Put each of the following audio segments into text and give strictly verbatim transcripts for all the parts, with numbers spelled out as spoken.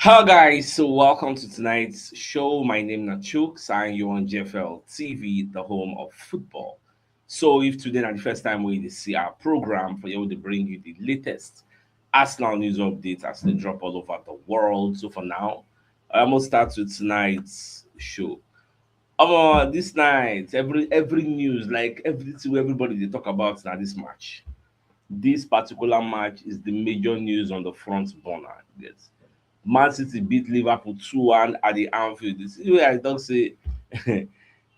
Hello guys, so welcome to tonight's show. My name is Nachuk, sign you on J F L T V, the home of football. So if today na the first time we see our program, for you to bring you the latest Arsenal news updates as they drop all over the world. So for now, I almost start with tonight's show. Um, this night, every every news, like everything everybody they talk about now this match. This particular match is the major news on the front burner. Yes. Man City beat Liverpool two one at the Anfield. This is where I don't say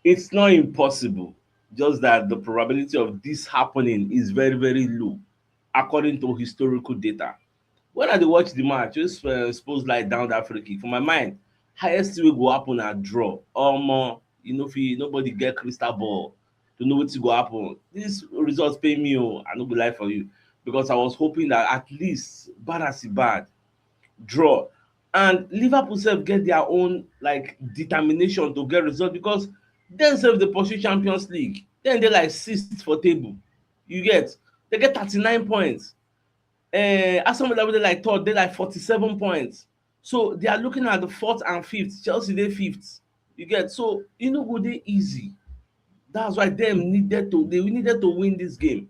it's not impossible, just that the probability of this happening is very, very low, according to historical data. When I dey watch the match, just uh, suppose like down that free kick. For my mind, highest thing wey go happen na draw. Omo, you know, if you, nobody get crystal ball to know wetin go happen. This result pay me, oh, I no go lie for you, because I was hoping that at least bad as e bad, draw. And Liverpool sef get their own like determination to get result, because dem sef dey pursue Champions League. Dem dey like sixth for table. You get, they get thirty-nine points. Uh, Aston Villa wey dey like third, dey like forty-seven points. So they are looking at the fourth and fifth. Chelsea dey fifth. You get, so e no go dey easy. That's why dem needed to they needed to win this game.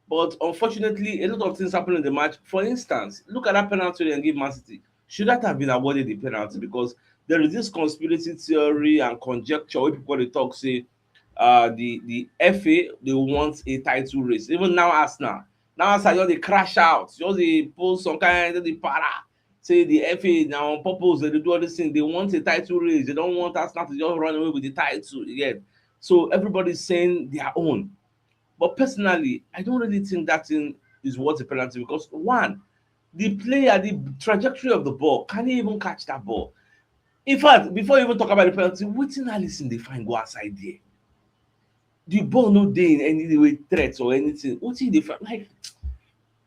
But unfortunately, a lot of things happened in the match. For instance, look at that penalty they give Man City. Should that have been awarded the penalty? Because there is this conspiracy theory and conjecture where people dey talk say uh the the F A, they want a title race. Even now, Arsenal. Now Arsenal just dey crash out, just dey post some kind of the para. Say the F A now on purpose, they do all this thing. They want a title race. They don't want Arsenal to just run away with the title. You get? So everybody's saying their own. But personally, I don't really think that thing is worth a penalty, because one, the player, the trajectory of the ball, can he even catch that ball? In fact, before you even talk about the penalty, wetin Alisson dey find go outside there? The ball no dey in any way threat or anything. Wetin dey find? Like,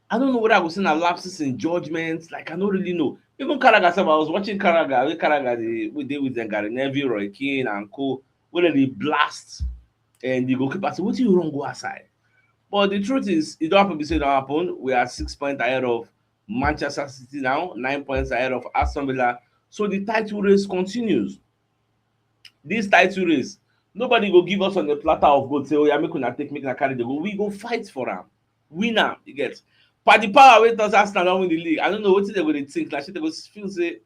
I don't know whether I go say na lapses in judgment. Like, I don't really know. Even Carragher sef, I was watching Carragher, wey Carragher dey, we dey with them, Gary Neville, Roy Keane, and co. Wey dem dey blast, and the goalkeeper say, "Wetin you run go outside?" But the truth is, it don't happen. Be say it don't happen. We are six points ahead of Manchester City now, nine points ahead of Aston Villa. So the title race continues. This title race, nobody go give us on the platter of gold. Say, "Oh yeah, make una take, make una carry the goal." We go fight for am, win am. You get? But the power wey us Arsenal don win the league, I don't know wetin dem go dey think. Like, they go feel say,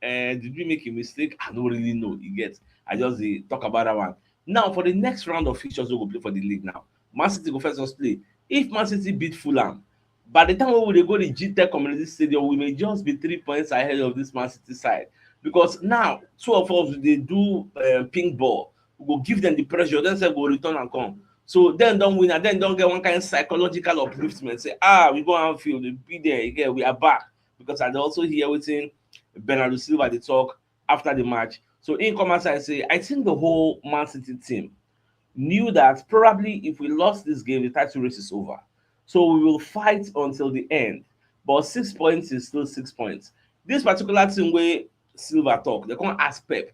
eh, did we make a mistake? I don't really know. You get? I just dey talk about that one. Now, for the next round of fixtures we go play for the league now, Man City go first us play. If Man City beat Fulham, by the time we dey go the G Tech Community Stadium, we may just be three points ahead of this Man City side, because now two of us dey do uh, ping ball. We go give them the pressure, then say go return and come. So then don't win, and then don't get one kind of psychological upliftment. Say, "Ah, we go Anfield, we be there again, we are back." Because I dey also hear wetin Bernardo Silva dey talk after the match. So in come outside say, "I think the whole Man City team knew that probably if we lost this game, the title race is over. So we will fight until the end. But six points is still six points." This particular thing wey Silva talk, they come ask Pep,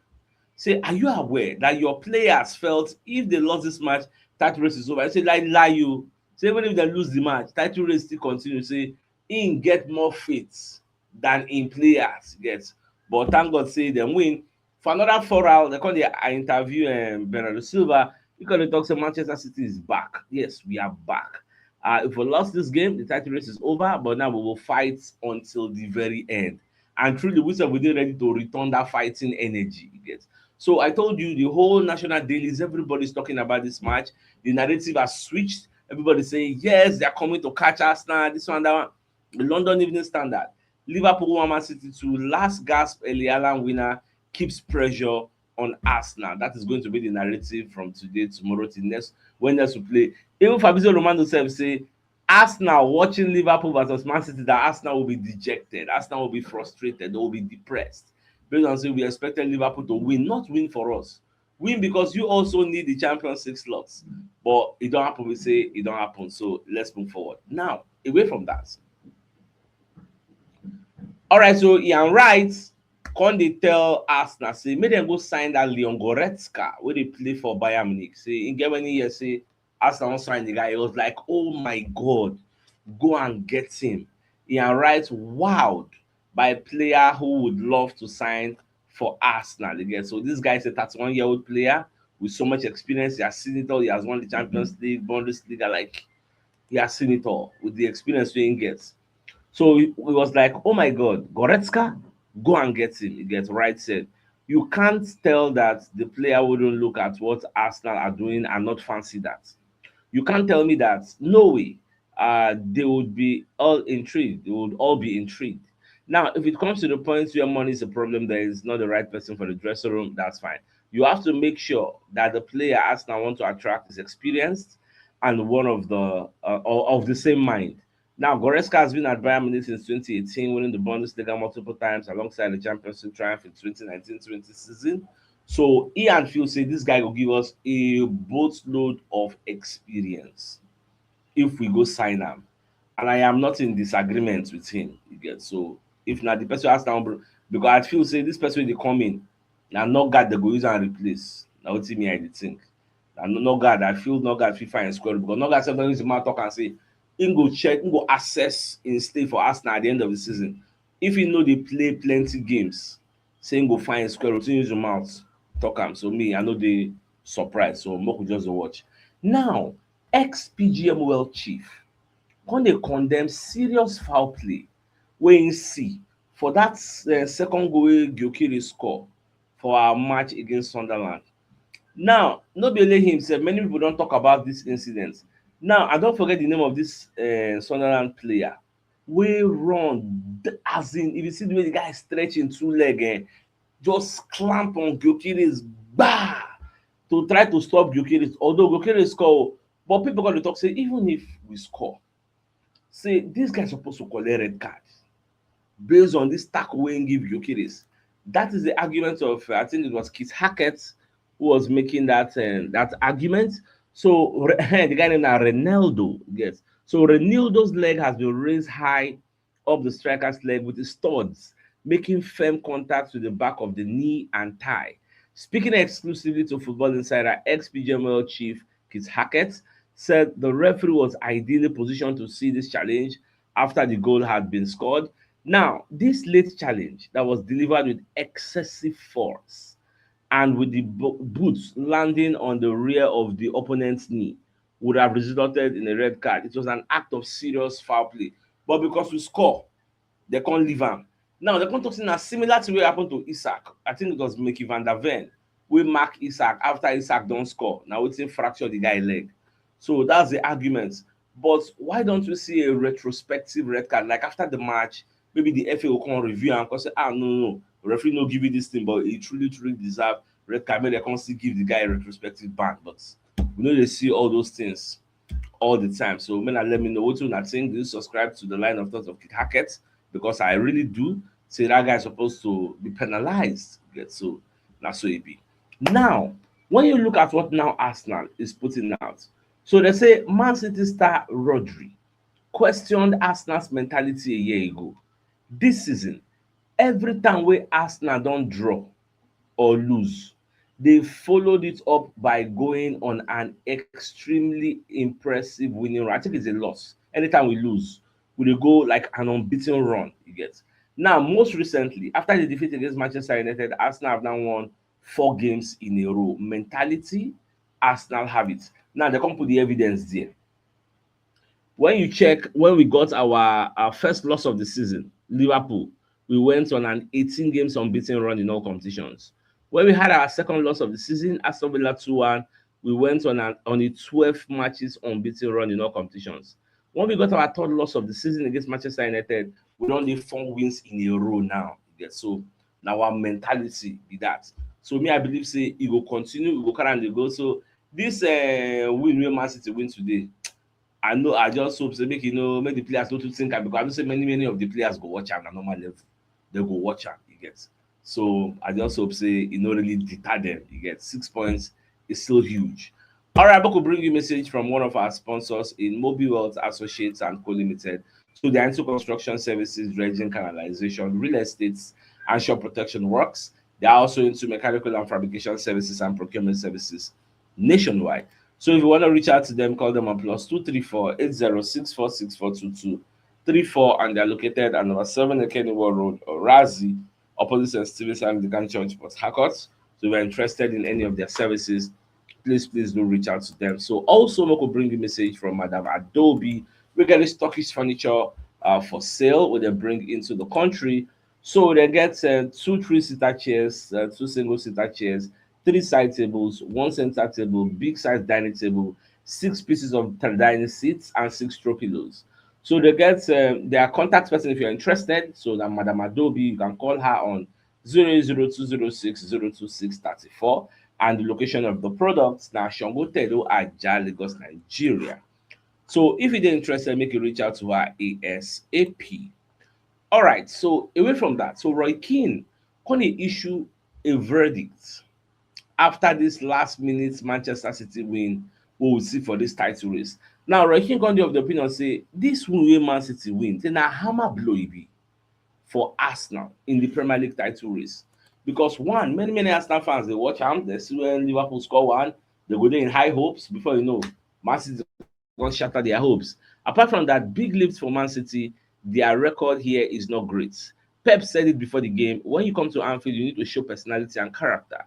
say, "Are you aware that your players felt if they lost this match, title race is over?" I say, "Lie, lie you." Say, "Even if they lose the match, title race still continue." Say, "Im get more faith than im players get." But thank God say dem win. For another four hours, they come dey interview um, Bernardo Silva. He come dey talk say Manchester City is back. Yes, we are back. Uh, if we lost this game, the title race is over, but now we will fight until the very end. And truly, we sef we dey ready to return that fighting energy. You get? So I told you, the whole national dailies, everybody's talking about this match. The narrative has switched. Everybody's saying, "Yes, they are coming to catch us now." This one, that one. The London Evening Standard. Liverpool one, Man City two. Last gasp, Erling Haaland winner keeps pressure on Arsenal. That is going to be the narrative from today, tomorrow, till next, when next we play. Even Fabrizio Romano sef say Arsenal watching Liverpool versus Man City, that Arsenal will be dejected, Arsenal will be frustrated, they will be depressed. Based on say we expected Liverpool to win, not win for us. Win because you also need the Champions League slots. But it don't happen, we say it don't happen. So let's move forward. Now, away from that. All right, so Ian Wright come dey tell Arsenal say make dem go sign that Leon Goretzka wey dey play for Bayern Munich. Say he get many years, say Arsenal wan sign the guy. He was like, "Oh my God, go and get him." Ian Wright wowed by a player who would love to sign for Arsenal again. So this guy is a thirty-one-year-old player with so much experience. He has seen it all. He has won the Champions League, Bundesliga, like, he has seen it all with the experience wey he gets. So he was like, "Oh my God, Goretzka, go and get him." He gets right said. You can't tell that the player wouldn't look at what Arsenal are doing and not fancy that. You can't tell me that. No way. Uh, they would be all intrigued. They would all be intrigued. Now, if it comes to the point where money is a problem, there is not the right person for the dressing room, that's fine. You have to make sure that the player Arsenal want to attract is experienced and one of the uh, of the same mind. Now, Goretzka has been at Bayern Munich since twenty eighteen, winning the Bundesliga multiple times alongside the Champions League triumph in twenty nineteen twenty season. So he and Phil say this guy will give us a boatload of experience if we go sign him. And I am not in disagreement with him. You get? So if not the person ask down, because I feel say this person will come in, now no guard they go use and replace. Now what me I did think. And no guard, I feel no guard fit find square because no guard sometimes use the mouth talk and say, "He go check, he go assess in stay for Arsenal at the end of the season." If he know they play plenty games, say he go find square root, use your mouth talk am. So me, I know they surprise. So Moku just dey watch. Now, ex P G M O L chief, come dey condemn serious foul play wey he see for that uh, second goal wey Gyökeres score for our match against Sunderland. Now, no be only himself, many people don't talk about this incident. Now, I don't forget the name of this uh, Sunderland player. We run as in if you see the way the guy stretching two leg, eh, just clamp on Gyökeres, bah, to try to stop Gyökeres. Although Gyökeres score, but people got to talk say even if we score, say this guy supposed to collect red card based on this tackle wey he give Gyökeres. That is the argument of uh, I think it was Keith Hackett who was making that uh, that argument. So the guy named Renaldo, yes. So Renaldo's leg has been raised high up the striker's leg with his studs, making firm contact with the back of the knee and thigh. Speaking exclusively to Football Insider, ex P G M O L chief Keith Hackett said the referee was ideally positioned to see this challenge after the goal had been scored. Now, this late challenge that was delivered with excessive force and with the boots landing on the rear of the opponent's knee would have resulted in a red card. It was an act of serious foul play. But because we score, they can't leave him. Now, they can't talk a similar to what happened to Isak. I think it was Mickey van der Ven. We mark Isak after Isak don't score. Now we say fracture the guy leg. So that's the argument. But why don't we see a retrospective red card? Like after the match, maybe the F A will come review and come say, "Ah, no, no, referee no give you this thing, but he truly, truly deserve red card." Maybe they can't still give the guy a retrospective ban. But we know they see all those things all the time. So, men, let me know what you think. Do you subscribe to the line of thoughts of Keith Hackett? Because I really do say that guy is supposed to be penalized. Get so that's so it be. Now, when you look at what now Arsenal is putting out, so they say Man City star Rodri questioned Arsenal's mentality a year ago. This season, every time we Arsenal don't draw or lose, they followed it up by going on an extremely impressive winning run. I think it's a loss. Anytime we lose, we go like an unbeaten run. You get now. Most recently, after the defeat against Manchester United, Arsenal have now won four games in a row. Mentality, Arsenal have it. Now they come put the evidence there. When you check, when we got our, our first loss of the season, Liverpool, we went on an eighteen games unbeaten run in all competitions. When we had our second loss of the season, Aston Villa two one, we went on an on a twelve matches unbeaten run in all competitions. When we got our third loss of the season against Manchester United, we only four wins in a row now. Yeah, so now our mentality be that. So me, I believe say it will continue, it will carry on the go. So this uh, win wey Man City win today, I know I just hope say make you know make the players not to think am because I know say many many of the players go watch am na normal level. They go watch am, you get. So I just hope say it not really deter them. You get six points is still huge. All right, I will bring you a message from one of our sponsors in Mobile Wealth Associates and Co Limited. So they're into construction services, dredging, canalization, real estates, and shore protection works. They are also into mechanical and fabrication services and procurement services nationwide. So if you want to reach out to them, call them on plus two three four eight zero six four six four two two three four, and they're located at number seven Ekeniwo Road, Orazi, opposite St. Stephen's Anglican Church, Port Harcourt. So if you're interested in any of their services, please, please do reach out to them. So also, we could bring a message from Madam Adobe. We get this Turkish furniture uh, for sale, where they bring into the country. So they get uh, two three-seater chairs, uh, two single-seater chairs, three side tables, one center table, big size dining table, six pieces of dining seats, and six throw pillows. So they get um, their contact person if you're interested. So that Madam Adobe, you can call her on zero zero two zero six zero two six thirty-four. And the location of the products now Shango Tedo, Aja, Lagos, Nigeria. So if you're interested, make you reach out to her ASAP. All right, so away from that, so Roy Keane gonna issue a verdict after this last minute Manchester City win we will see for this title race. Now, Roy Keane gonna be of the opinion say this win wey Man City win, say na hammer blow e be for Arsenal in the Premier League title race. Because one, many, many Arsenal fans, they watch am, they see when Liverpool score one, they go there in high hopes. Before you know, Man City gonna shatter their hopes. Apart from that, big lift for Man City, their record here is not great. Pep said it before the game, when you come to Anfield, you need to show personality and character.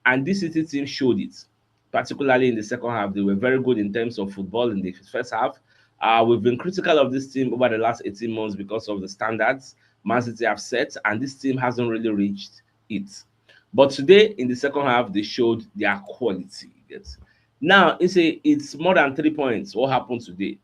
And this City team showed it, particularly in the second half. They were very good in terms of football in the first half. Uh, we've been critical of this team over the last eighteen months because of the standards Man City have set, and this team hasn't really reached it. But today, in the second half, they showed their quality. Yes. Now, it's a, it's more than three points. What happened today?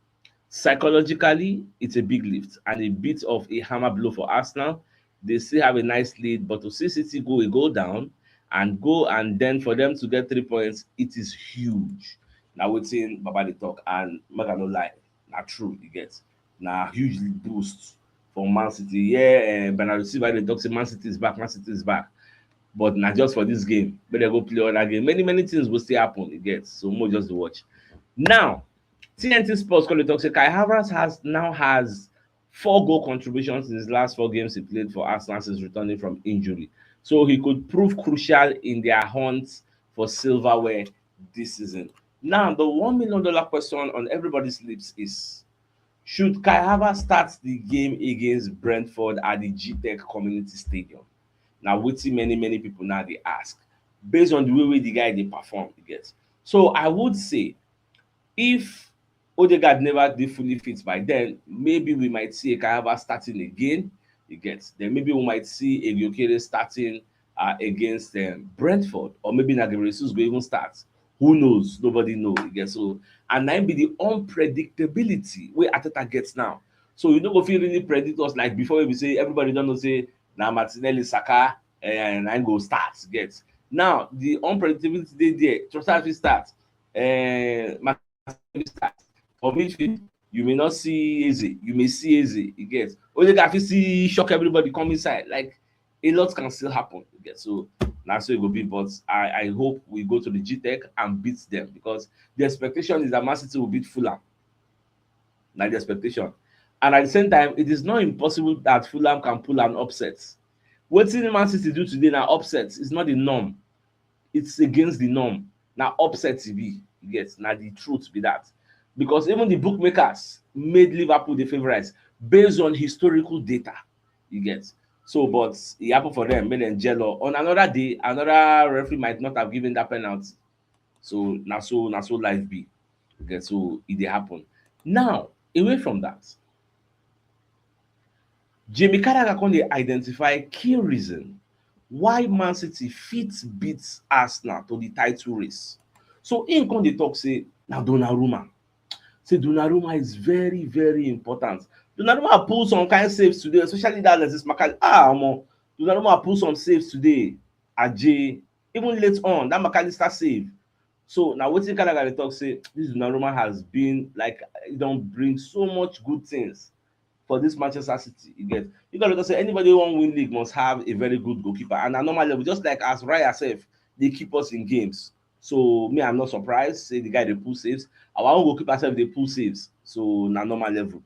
Psychologically, it's a big lift and a bit of a hammer blow for Arsenal. They still have a nice lead, but to see City go a goal down and go, and then for them to get three points, it is huge. Now, waiting Baba dey talk, and make I no lie, na true, you get, na huge boost for Man City. Yeah, eh, Bernardo Silva dey talk say Man City is back, Man City is back. But not just for this game, but they go play other game. Many, many things will still happen, you get. So more just to watch. Now, T N T Sports call it talk say Kai Havertz has now has four goal contributions in his last four games he played for Arsenal since returning from injury. So he could prove crucial in their hunt for silverware this season. Now, the one million dollar question on everybody's lips is, should Kai Havertz start the game against Brentford at the G Tech Community Stadium? Now, wetin many, many people now they ask, based on the way, way the guy they perform, you get. So I would say if Odegaard never did fully fit by then, maybe we might see a Kai Havertz starting again, you get. Then maybe we might see a Gyökeres starting uh, against um, Brentford, or maybe Nagiri Jesus go even start. Who knows? Nobody knows. You get. So, and that be the unpredictability where Arteta gets now. So you know, if you really predict us like before, we say everybody don't know say now Martinelli, Saka, and I go start. Get. Now the unpredictability they there. Trossard will start. Uh, Martinelli will start. For midfield, you may not see Eze. You may see Eze. You get. Odegaard fit see shock everybody come inside. Like, a lot can still happen. You get. So that's how it will be. But I, I hope we go to the G Tech and beat them, because the expectation is that Man City will beat Fulham. Like the expectation. And at the same time, it is not impossible that Fulham can pull an upset. What Man City do today now upset is not the norm. It's against the norm. Now upset to be, you get. Now the truth be that. Because even the bookmakers made Liverpool the favorites based on historical data, you get. So, but it happened for them, made them jello. On another day, another referee might not have given that penalty. So now so now so life be. Okay, so it they happen. Now, away from that, Jamie Carragher come dey identify key reason why Man City fit beat Arsenal to the title race. So him come dey talk say na Donnarumma. Say Donnarumma is very, very important. Donnarumma pull some kind saves today, especially that Alexis Mac Allister. Ah, omo, Donnarumma pull some saves today. Ajay, even late on, that Mac Allister save. So now wetin Carragher dey talk say this Donnarumma has been like, he don't bring so much good things for this Manchester City. You get, you gotta say anybody who win league must have a very good goalkeeper, and at normal level, just like as Raya self, they keep us in games. So me, I'm not surprised. Say the guy they pull saves. Our own goalkeeper self they pull saves. So na normal level.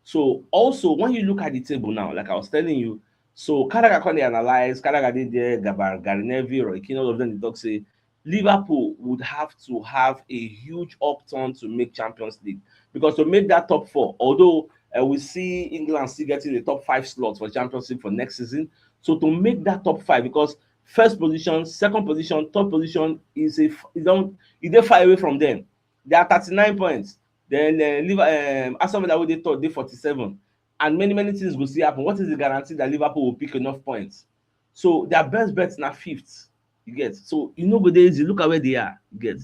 So also when you look at the table now, like I was telling you, so Carragher come dey analyze, Carragher dey there, Gabar, Gary Neville, Roy Keane, all of them they talk say Liverpool would have to have a huge upturn to make Champions League, because to make that top four, although Uh, we see England still getting the top five slot for Champions League for next season. So to make that top five, because first position, second position, third position is a f- you don't you dey far away from them. They are thirty-nine points. Then uh, Liverpool, um, Aston Villa wey dey third dey forty-seven, and many many things go still happen. What is the guarantee that Liverpool will pick enough points? So their best bet na fifth. You get, so you no go dey easy. Look at where they are. You get,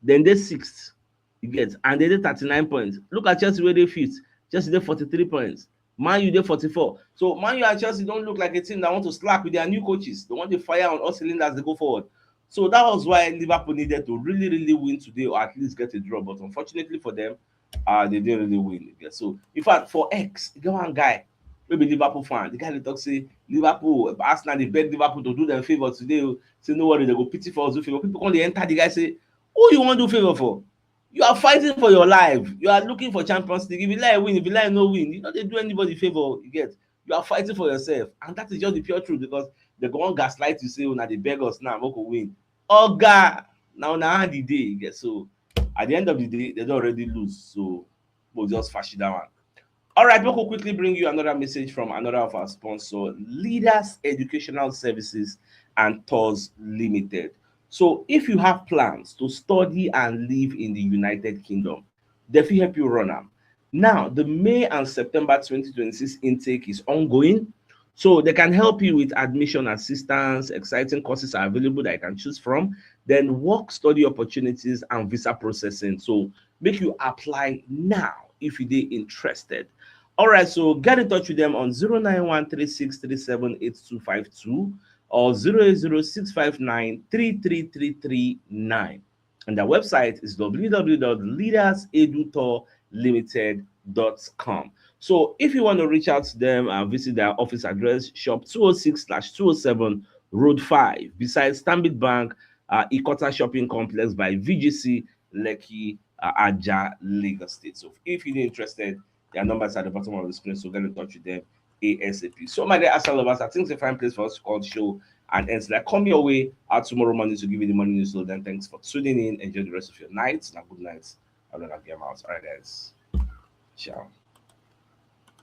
then they sixth. You get, and they dey thirty-nine points. Look at Chelsea where they fifth. Chelsea dey forty-three points. Man U dey forty-four. So Man U and Chelsea don't look like a team that want to slack with their new coaches. They want to fire on all cylinders as they go forward. So that was why Liverpool needed to really, really win today, or at least get a draw. But unfortunately for them, uh, they didn't really win. Yeah, so in fact, for X, e get one guy wey be Liverpool fan. The guy dey talk say Liverpool, Arsenal dey beg Liverpool to do them favor today. Oh. Say no worry, they go pity for us, do favor. People come dey enter the guy say, "Who you want do favor for? You are fighting for your life. You are looking for Champions League. If you like win, if you like no win, you no dey do anybody favor. You get, you are fighting for yourself, and that is just the pure truth, because they go on gaslight you say, 'Una dey beg us now, make we win.'" Oga, now na hand the day. You get, so at the end of the day, they don't already lose. So we'll just fashi that one. All right, we will quickly bring you another message from another of our sponsor, Leaders Educational Services and Tours Limited. So if you have plans to study and live in the United Kingdom, they fit help you run am. Now, the May and September twenty twenty-six intake is ongoing. So they can help you with admission assistance, exciting courses are available that you can choose from, then work study opportunities and visa processing. So make you apply now if you dey interested. All right, so get in touch with them on zero nine one three six three seven eight two five two or zero eight zero six five nine three three three three nine. And their website is www.leadersedutourlimited.com. So if you want to reach out to them and visit their office address, shop two oh six slash two oh seven, Road five, beside Stanbic Bank, uh, Ikota Shopping Complex by V G C, Lekki, uh, Ajah, Lagos State. So if you're interested, their numbers at the bottom of the screen, so get in touch with them ASAP. So my dear Arsenal lovers, I think it's a fine place for us to call the show and end. Like, come your way out tomorrow morning to give you the morning news. So then thanks for tuning in. Enjoy the rest of your night. Now good night. I'm gonna get out. All right, guys. Ciao.